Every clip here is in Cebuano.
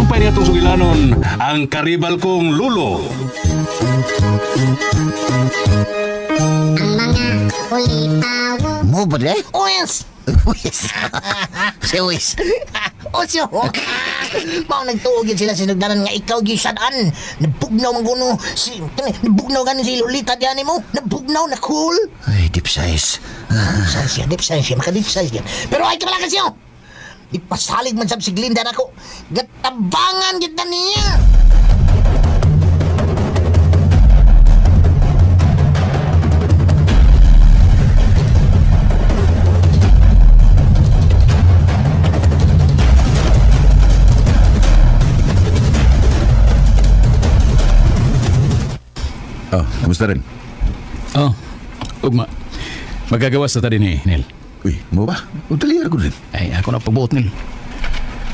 Nalipay niya itong sugilanon ang karibal kong lulo. Ang mga ulitawo. Mo ba de? Wes! Wis. Si Wis. O siyo! Mao nagtuog yun sila sinugdanan nga ikaw gisadaan. Nabugnaw man guno. Si, nabugnaw ganin si Lolita diyan mo. Nabugnaw na cool. Ay, deep size. Deep size siya, deep size siya. Maka-deep size yan. Pero ay kamala siyo! Ipasalig man sab si Glinda nako. Gatabangan kita niya. Oh, kamusta rin? Oh, ugma. Magagawas na ta din eh, Neil. Uy, mo ba? O, dali ako rin. Ay, ako na pagbuot, Neil.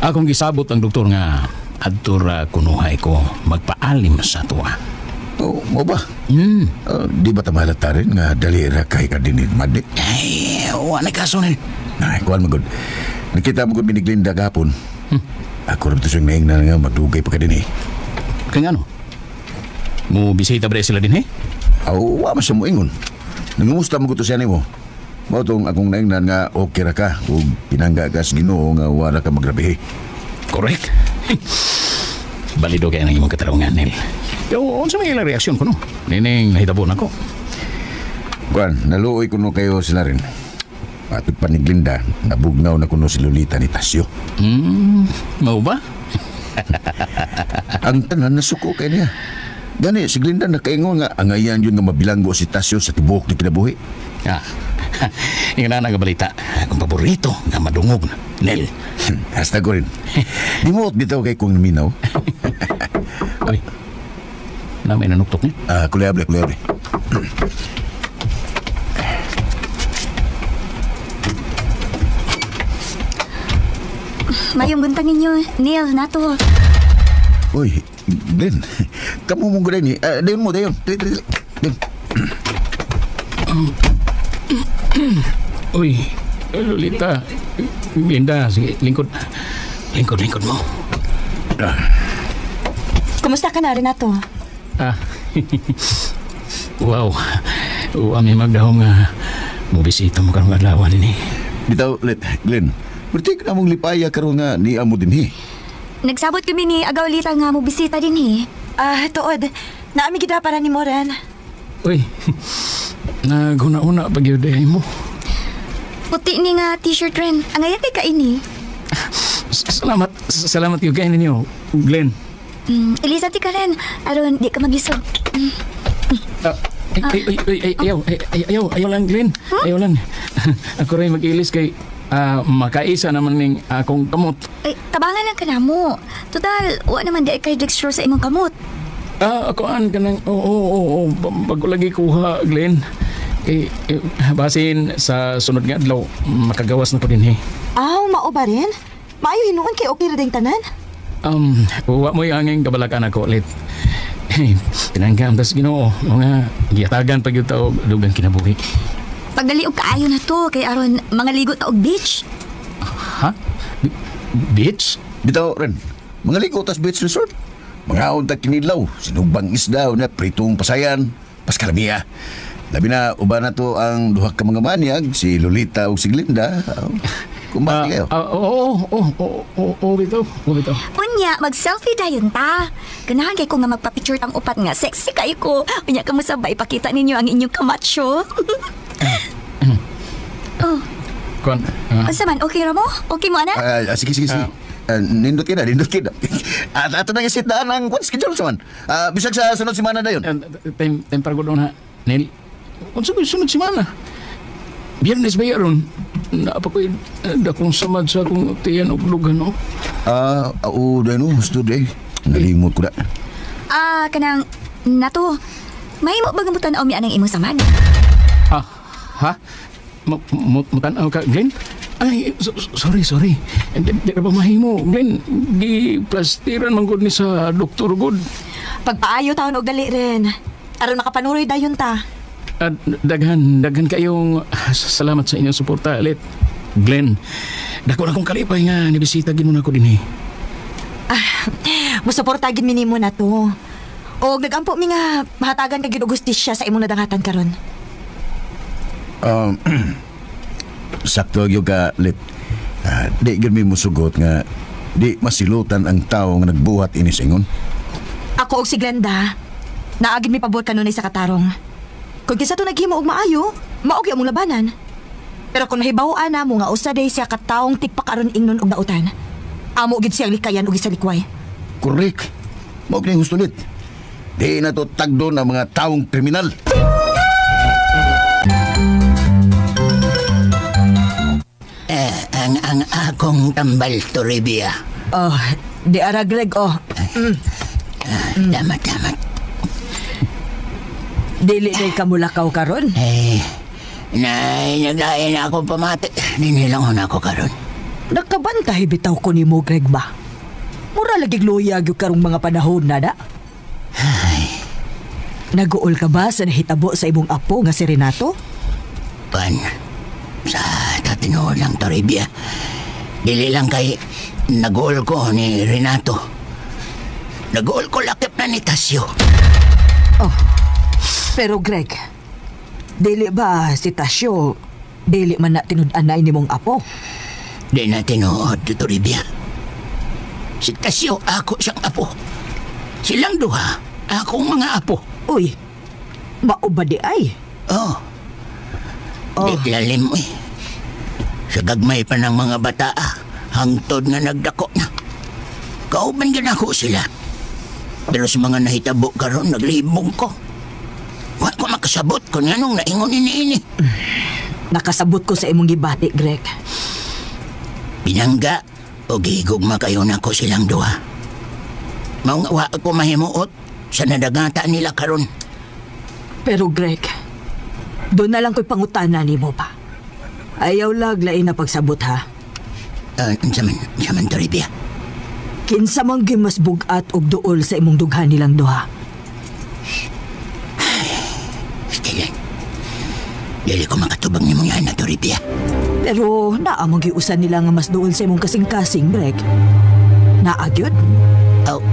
Akong gisabot ang doktor nga adto ra kunuhay ko magpaalim sa tuwa. Oh, mo ba? Hmm. Di ba tamahalata rin nga dali ra kay ka din madit? Ay, wa na kaso, Neil. Ay, kuwan mo gud. Nakita mo gud miniglinda gapon. Ako rin to siyang naing na nga magdugay pa ka din eh. Kaya ano? Mo bisita ba sila din eh? Aw, wa man siya mo ingon. Nangumusta mo gud to siya nimo. Mao tong akong naingnan nga okay ra ka ug pinangga ka sa Ginoo nga wala ka magrabihi. Correct. Balido kaya ng imong katarungan, Neil. Pero unsa may ilang reaksyon ko no? Nining nahitabo na ko. Kuan, naluoy kuno kayo sila rin. Atod pa ni Glinda, nabugnaw na kuno si Lolita ni Tasyo. Mao ba? Ang tanan nasuko kay niya. Gani, si Glinda nakaingon nga angayan yun nga mabilanggo si Tasyo sa tibuok ni kinabuhi. Ah. Yung na nga balita, akong paborito nga madungog, Nel. Hasta ko rin. Di mo bitaw kay kung naminaw. Uy. Na may nanuktok niya. Ah, kulyable, kulyable. Mayong buntag ninyo, Neil, nato. Uy, Glenn, kamu mong gulay ni. Dayon mo, dayon. Dali, dali, dali. Dayon. Uy, Lolita. Glinda, sige, lingkod. Lingkod, lingkod mo. Kumusta ka na, Renato? Ah. Wow. Uwa may magdahong nga mubisita mo karong adlaw din eh. Bitaw, let, Glenn. Perti ka na mong lipaya karon nga ni amo din eh. Nagsabot kami ni Agaulita nga mo bisita din eh. Ah, tuod. Naami gid para ni Moren. Uy, naghuna-una pag yun eh mo. Puti ni nga t-shirt rin. Ang ayan kay kaini. Salamat, salamat yung kayo ninyo, Glenn. Elisa, ti ka rin. Aron, di ka magisog. Ay, ay, ay, ay, ay, ayaw, ay, ay, ayaw, ayaw lang, Glenn. Ayaw lang. Ako rin mag-ilis kay makaisa naman ning akong kamot. Ay, tabangan lang ka na mo. Total, wa naman di kay dextrose sa imong kamot. Ah, ako an ka nang, oo, oo, oo, bago lagi kuha, Glenn. Eh, basin sa sunod nga adlaw, makagawas na ko din eh. Aw, mao ba rin? Maayo hinuon kay okay ra ding tanan. Wa mo'y anging kabalakan ako ulit. Pinangga tas Ginoo, mga giyatagan pag yung tao dugang kinabuhi. Pagdali og kaayo na to kay aron mga ligo ta og beach. Ha? Beach? Bitaw rin. Mga ligo tas beach resort. Mga unta kinilaw, sinugbang isda, na pritong pasayan, paskalamiya. Labi na, uban na to ang duha ka mga manyag, si Lolita o si Glinda. Kumbati kayo. Oo, oo, oo, oo, oo, bitaw, oo, bitaw. Unya, mag-selfie dayon ta. Ganahan kay ko nga magpa-picture tang upat nga sexy kayo ko. Unya kamo sabay ipakita ninyo ang inyong kamacho. Oh, Kuan, unsa man okay ra mo? Okay mo ana? Sige, sige, sige. Nindot kita, nindot kita. At ato na yung daan ang kwan schedule sa man. Bisag sa sunod semana dayon. Time para ko doon ha. Neil, unsa ba yung sunod semana? Biyernes ba yaron? Naapa ko'y dakong samad sa akong tiyan og lugan, no? Oo, dahil no, gusto day. Nalimot ko na. Kanang nato. Mahimo ba nga mutan-aw mi anang imong samad? Ha? Ha? Mutan-aw ka, Glenn? Ay, sorry, sorry. Di ra ba mahimo, Glenn? Gi-plastiran man gud ni sa doktor gud. Pagpaayo taon og dali rin. Aron makapanuroy dayon ta. Daghan kayong salamat sa inyong suporta, Let. Glenn, dako na kong kalipay nga nibisita gid mo na ako dinhi. Musuporta gid mi nimo na to. Og nagampo mi nga mahatagan ka gid og hustisya sa imong nadangatan karon. Sakto gyud ka, Lit. Di gyud mi musugot nga di masilutan ang tao nga nagbuhat ini sa ingon. Ako og si Glenda, naagid mi pabor kanunay sa katarong. Kung kinsa to naghimo og maayo, mao gyud among labanan. Pero kung nahibaw-an namo nga usa day siya ka taong tigpakaron ingnon og dautan, amo gid siyang likayan og isalikway. Correct. Mao kini gusto, Lit. Di na to tagdo ng mga taong kriminal. Ang akong tambal, Toribia. Oh, di ara Greg, oh. Damat, damat. Dili day ka mulakaw karon. Eh, nay, naglain na akong pamati. Ninilangon ako karon. Nakabantay bitaw ko nimo, Greg ba? Mura lagi luya gyud karong mga panahon na na. Ay. Naguol ka ba sa nahitabo sa imong apo nga si Renato? Pan, sa tatinuod lang, Toribia. Dili lang kay naguol ko ni Renato. Naguol ko lakip na ni Tasyo. Oh, pero Greg, dili ba si Tasyo, dili man na tinud-anay ni mong apo? Di na tinuod, Toribia. Si Tasyo, ako siyang apo. Silang duha, akong mga apo. Uy, mao ba di ay? Oh. Oh. Di lalim, uy. Sa gagmay pa ng mga bata, hangtod nga nagdako na. Kauban gid ako sila. Pero sa mga nahitabo karon, naglibog ko. Wa ko makasabot kung anong naingon ini-ini. Nakasabot ko sa imong gibati, Greg. Pinangga o gigugma kayo na ko silang duha. Mao nga wa ako mahimuot sa nadagata nila karon. Pero Greg, doon na lang ko'y pangutana nimo pa. Ayaw lag lain na pagsabot ha. Unsa man Toribia? Kinsa man gyud mas bug-at og duol sa imong dughan nilang duha? Stilan. Dili ko makatubang nimo nga na Toribia. Pero naa man gyud usa nila nga mas duol sa imong kasing-kasing, Greg. Naa gyud? Oh,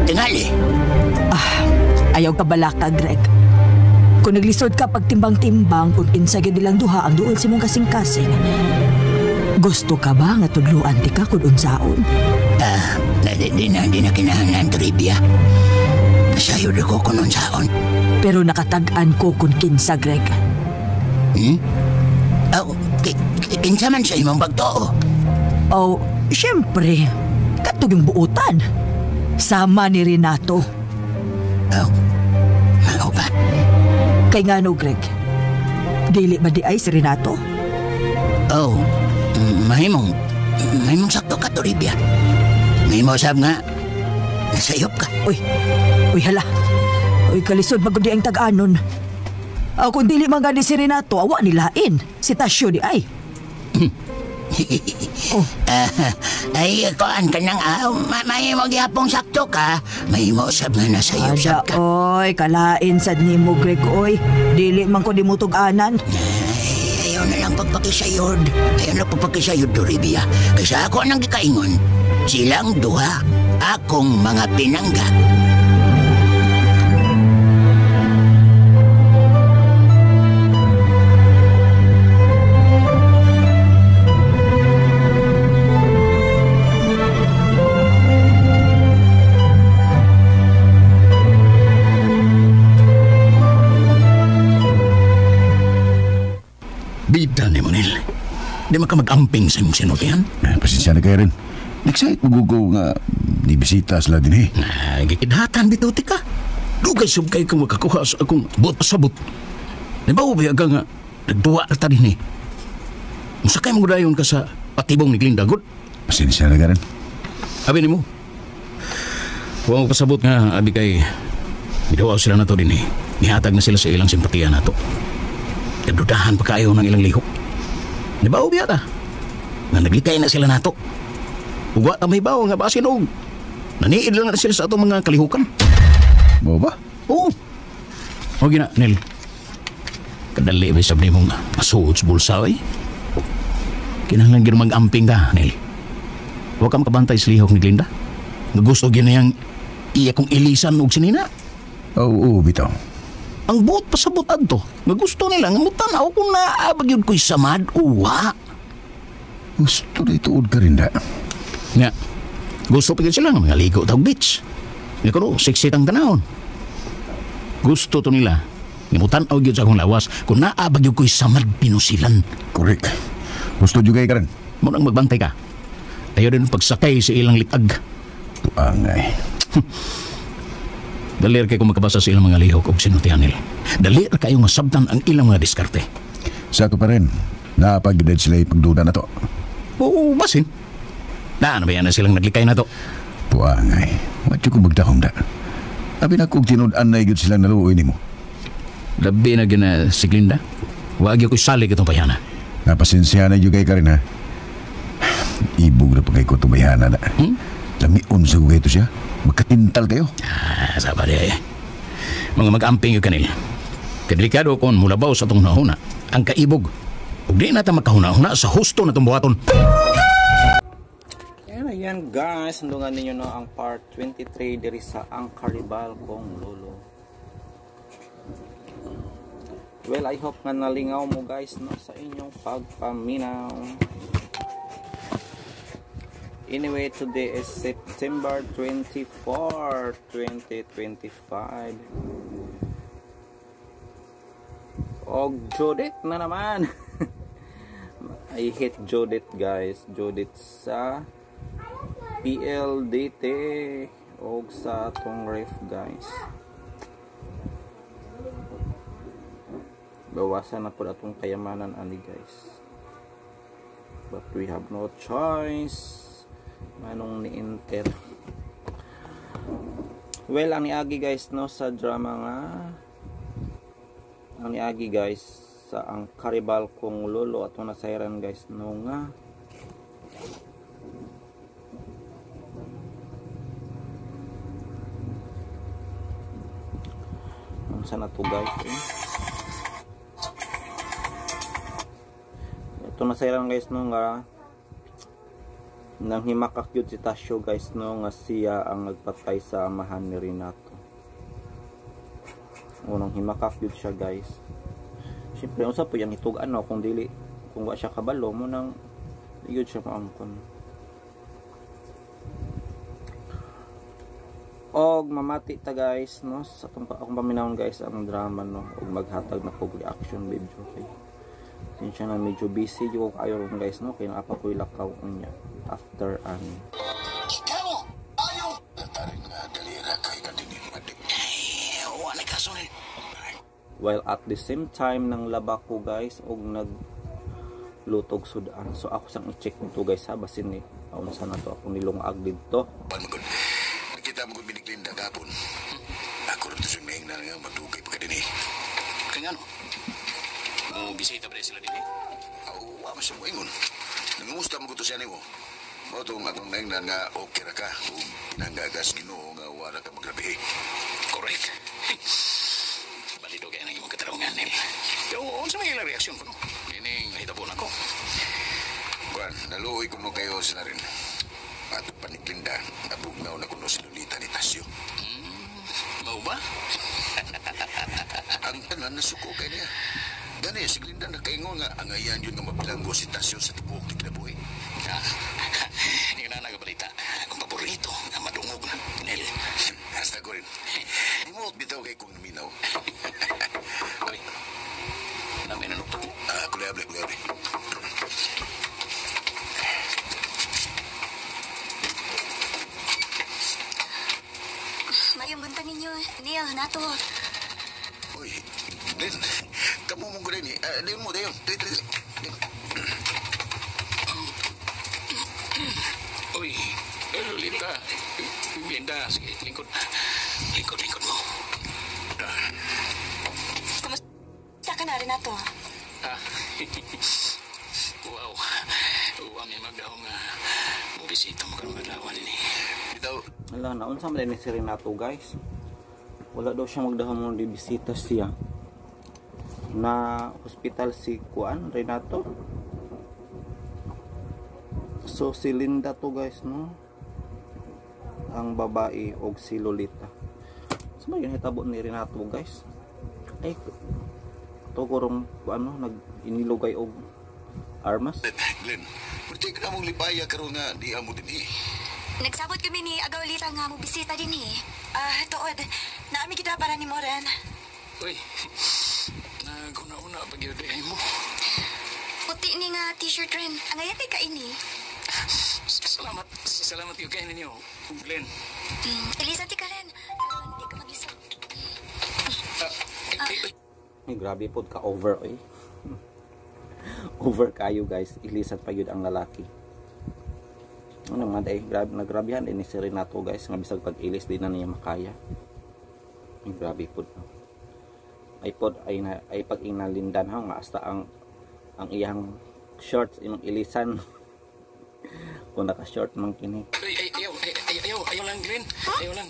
tingali. Ayaw ka balaka, Greg. Kung naglisod ka pagtimbang-timbang kung kinsa gyud nilang duha ang duol sa imong kasing-kasing, gusto ka ba nga tudluan ti ka kung unsaon? Di na kinahanglan, Toribia. Nasayod ako kung unsaon. Pero nakatag-an ko kung kinsa, Greg. Oh, kinsa man sa imong pagtuo? Oh, siyempre. Katog yung buutan. Sama ni Renato. Oh, mao ba? Kay ngano, Greg? Dili ba di ay si Renato? Oh, mahimong sakto ka, Toribia. Mahimo sab nga, nasayop ka. Uy, uy hala. Uy, kalisod magudi ang tag-anon. Kung dili man gani si Renato, awa nilain. Si Tasyo di ay. Oh. Ay, kuan ka nang, mahimo gyapong sakto ka. Mahimo sab nga nasayop sab ka. Oy, kalain sad nimo, Greg, oy. Dili man ko dimutog-anan. Ay, ayaw na lang pagpakisayod. Ayaw na pagpakisayod, Toribia. Kaysa ako nang gikaingon, silang duha, akong mga pinangga. Bida ni Monel. Di makamag-amping sa imong sinultihan. Pasensya na kayo rin. Nag-excite mo nga ni bisita sila din eh. Nagikidhatan bitaw ti ka. Dugay sub kayo kung makakuha sa akong buot sabot. Di ba ubi aga nga nagduwa ta din eh. Musakay mo dayon ka sa patibong ni Glinda, good? Pasensya na ka rin. Abi ni mo. Huwag mo pasabot nga, abi kay midawaw sila na to din eh. Nihatag na sila sa ilang simpatiya na to. Nagdudahan pa kayo ng ilang lihok. Di ba ubi ata? Na naglikay na sila nato. Ugwa ta may bawo nga basin og. Naniid lang na sila sa atong mga kalihukan. Mo ba? Oo. O gina, Nel. Kadali ba sabi mong masuot sa bulsa, eh? Kinahanglan gid mag-amping ka, Nel. Huwag ka makabantay sa lihok ni Glinda. Nga gusto gyud niyang iya kong ilisan og sinina. Oo, bitaw. Ang buot pasabot adto, nga gusto nila nga mutan-aw kung naa ba gyud ko'y samad o wa. Gusto na ituod ka rin da. Nga, gusto pa gyud sila nga mga ligo tawag beach. Nga kuno, sexy tang tanawon. Gusto to nila nga mutan-aw gyud sa akong lawas kung naa ba gyud ko'y samad pinusilan. Correct. Gusto jugay ka rin. Mo nang magbantay ka. Ayaw din pagsakay sa ilang litag. Tuangay. Dali ra kay kung makabasa sa ilang mga lihok og sinultihan nila. Dali ra kayo masabtan ang ilang mga diskarte. Sa ato pa rin, napagidad sila ipagduda na to. Oo, basin. Daan ba yan na silang naglikay na to? Puangay, wadyo ko magdahong da. Abi na kung tinud-an na igod silang naluoy nimo. Labi na gina si Glinda. Wag yung ko'y salig itong payana. Napasensya na jugay ka rin ha. Ibog na pagkay ko tumayana na. Lamion sa gugay to siya. Magkatintal kayo. Ah, saba di ay. Mga mag-amping yung kanil. Kadelikado kon mulabaw sa itong nahuna. Ang kaibog. Ug di na ta makahuna-huna sa husto na itong buhaton. Ayan, ayan guys, sundungan ninyo no ang part 23 diri sa Ang Karibal Kong Lolo. Well, I hope nga nalingaw mo guys no sa inyong pagpaminaw. Anyway, today is September 24, 2025. Og Judith na naman. I hate Judith guys. Judith sa PLDT og sa atong ref guys. Bawasan na po atong kayamanan ani guys. But we have no choice. Manong ni-enter. Well, ang niagi guys no sa drama nga, ang niagi guys sa Ang Karibal Kong Lolo atong nasayran guys no nga unsa na to guys eh? Ito nasayran guys no nga nang himakak yun si Tasyo guys no nga siya ang nagpatay sa amahan ni Renato. Unang himakak yun siya guys. Siyempre unsa po yang itug-an no kung dili, kung wa siya kabalo mo nang yun siya moangkon. Og mamati ta guys no sa atong akong paminawon guys ang drama no og maghatag na kog reaction video kay sinsya na medyo busy jud ko kayo ron guys no kay naa pa koy lakaw unya after ani. Ikaw! Ayaw! While at the same time nang laba ko guys og naglutog sudan. So ako sang i-check nito guys ha basin ni unsa na to ako nilungag didto. Nakita mo kung biniglinda gapon. Ako rin to siyang naingnan nga madugay pa ka din eh. Kaya ano? Mo bisita ba sila din eh? Aw, wa man siya moingon. Nangamusta mo ko to siya nimo. Mao tong akong naingnan nga okay ra ka ug pinanggagas Ginoo nga wala ka magrabihi. Correct. Balido kaya nang imong katarungan nil. Pero unsa may ilang reaksyon ko no? Ining nahitabo na ko. Kuan, naluoy ko mo kayo sila rin. At paniklinda, nabugnaw na kuno si Lolita ni Tasyo. Mao ba? Ang tanan nasuko kay niya. Gani, si Glinda nakaingon nga ang ayan yun nga mabilanggo si Tasyo sa tibuok ni kinabuhi. Hindi na nagabalita. Akong paborito nga madungog na, Nel. Hasta ko rin. Di mo bitaw kay kong naminaw. Uy, namin nanuktok mo. Ah, kulyable, kulyable. Mayong buntag ninyo, Neil, nato. Uy, Glenn, kamo mong gulay ni. Dayon mo, dayon. Dali, dali, dali. Uy, Lolita. Glinda, sige, lingkod. Lingkod, lingkod mo. Kumusta ka na, Renato? Ah, wow. Uwa may magdaong nga. Mubisita mo karong adlaw ni. Bitaw, Ala, naunsa man ni si Renato guys. Wala daw siya magdahom mo bisita siya. Na hospital si Kuan Renato. So si Linda to guys no. Ang babae og si Lolita. Sa ba yun hitabo ni Renato guys? Ay, ito korong ano, nag-inilugay og armas. Glenn, pwede ka na mong lipaya karon nga di amo din eh. Nagsabot kami ni Agaw Lita nga mo bisita din eh. Ah, tuod. Naami kita para ni Moren. Uy, naguna-una pag yun mo. Puti ni nga t-shirt rin. Ang ayat ay kaini. Salamat, salamat yung kainin ninyo, Glenn. Elisa, ti ka rin. Hindi ka maglisod. Ay, grabe po ka over eh. Over kayo guys. Ilisan pa yun ang lalaki. Ano man eh, grabe, nagrabihan din ni si Renato guys. Nga bisag pag-ilis di na niya makaya. Ay, grabe po. Ay pod ay, na, ay pag inalindan ha nga hasta ang iyang shorts imong ilisan. Kung naka-short man kini. Ay, ayaw, ay, ayaw, ayaw lang, Glenn. Huh? Ayaw lang.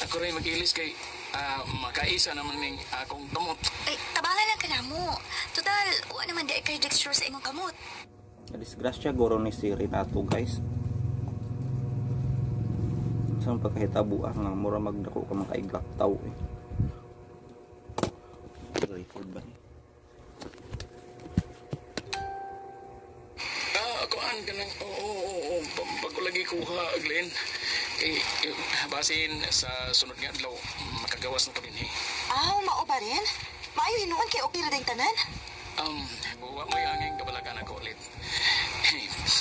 Ako rin mag-ilis kay makaisa naman ning akong kamot. Ay, tabangan lang ka na mo. Total, wa naman di kay dextrose sa imong kamot. Disgrasya guro ni si Renato guys. Sa pagkahitabo nga mura magdako ka makaiglak tao eh. Record ba ni? Kuan ka lang. Oo. Bago lagi kuha, Glenn. Eh, basin sa sunod nga adlaw, makagawas na kami ni. Aw, mao ba rin? Maayo hinuon kay okay ra ding tanan. Wa mo'y anging kabalakan ako ulit.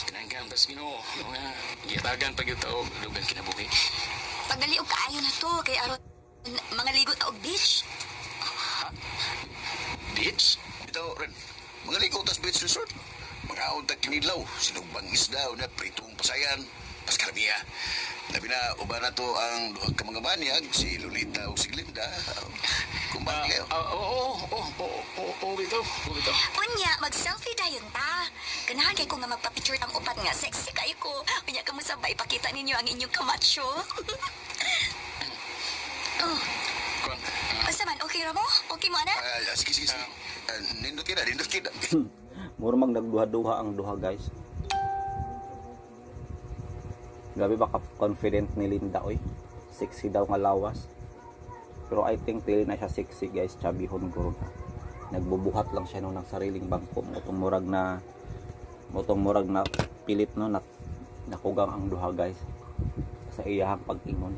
Kinanggampas Ginoo, nga gihatagan pag yung tao, dugang kinabuhi. Pagdali og kaayo na to kay aron mga ligot na og beach. Ha? Beach? Ito rin. Mga ligo tas beach resort. Mga tag kinilaw, sinugbang isda, na pritong pasayan, paskaramiya. Labi na, uban na to ang duha ka mga banyag, si Lolita o si Glinda. Kung ba kayo? Oo, bitaw. Unya, mag-selfie dayon ta. Ganahan kay ko nga magpa-picture tang upat nga sexy kayo ko. Unya ka mo sabay, ipakita ninyo ang inyong kamacho. Oh. Asa man, okay ra mo? Okay mo, ana? Sige. Nindot kita. Mura mag nagduha-duha ang duha, guys. Grabe ba ka-confident ni Linda, oy. Sexy daw nga lawas. Pero I think dili na siya sexy, guys. Chabihon guro na. Nagbubuhat lang siya no ng sariling bangko. Motong murag na pilit no, nakugang ang duha, guys. Sa iyahang pag-ingon.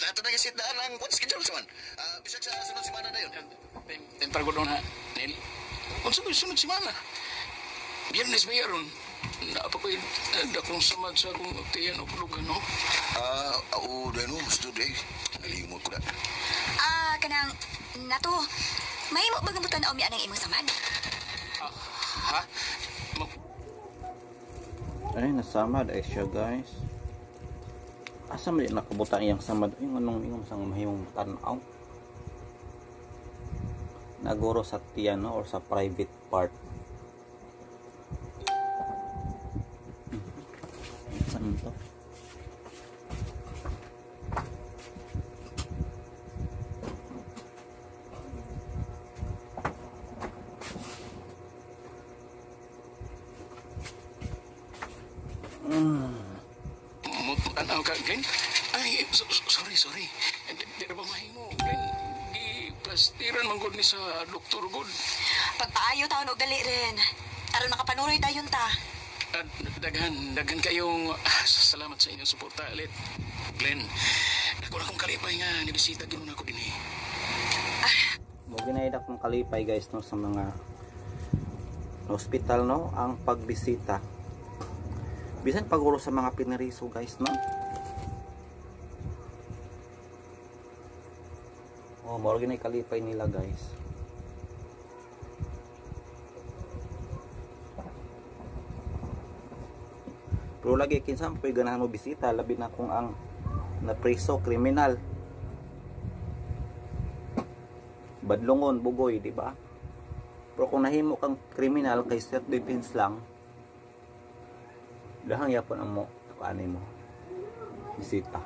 Ato na kasi daan ang schedule sa man. Bisag sa sunod semana na yun. Tempra ko doon ha, Neil. Unsa ko sunod semana? Biyernes ba yaron? Naapa ko'y dakong samad sa akong tiyan o pulugan, no? Oo, dahil mo, gusto eh. Nalimot ko na. Kanang, nato, mahimo ba gamutan na umian ang imong samad? Ha? Ay, nasamad ay siya, guys. Asa man nakabutan iyang samad? Ay, anong ingong sang mahimong tanaw? Naguro sa tiyan, no? Or sa private part. Saan to? Tanaw ka, Glenn? Ay, sorry. Di ba mahimo, Glenn? Di-plastiran man gud ni sa doktor gud. Pagpaayo taon og dali rin. Aron makapanuroy dayon ta. Daghan kayong salamat sa inyong suporta, Alit. Glenn, dako na akong kalipay nga nibisita gid mo na ako dinhi. Mo ginayda akong kalipay, guys, no, sa mga hospital, no, ang pagbisita. Bisan paguro sa mga pineriso, guys, no. Oh, mao ginay kalipay nila, guys. Pero lagi kinsa man ganahan mo bisita, labi na kung ang napriso kriminal. Badlongon, bugoy, di ba? Pero kung nahimo kang kriminal kay self defense lang, dahang yapon ang mo kaanay mo bisita.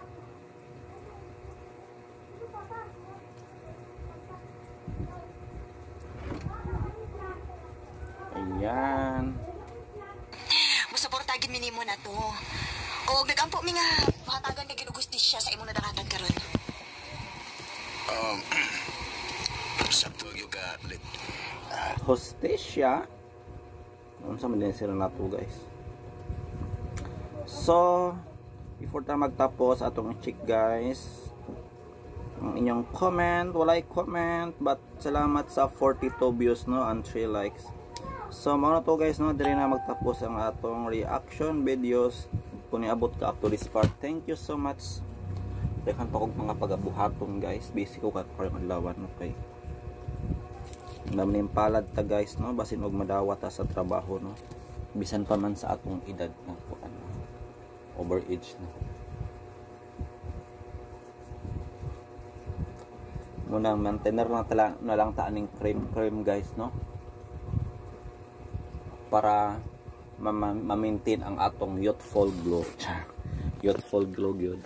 Ayan. Yan. Musuporta gid mi nimo na to. Og nagampo mi nga mahatagan ka gid og hustisya sa imong nadangatan karon. Sakto gyud ka, Lit. Hostesya. Unsa man din sila nato, guys. So, before ta magtapos, atong i-check, guys, ang inyong comment. Walay comment, but salamat sa 42 views, no, and 3 likes. So, mao na to, guys, no, diri na magtapos ang atong reaction videos. Kung niabot ka up to this part, thank you so much. Daghan pa kog mga pagabuhaton, guys. Busy ko kat karong adlaw, no, kay ang dami ng palad ta, guys, no, basin og madawat ta sa trabaho, no, bisan pa man sa atong edad na kuan, over age na. Munang maintainer na, tala, na lang ta aning cream cream, guys, no, para ma-maintain ang atong youthful glow. Char. Youthful glow gyud.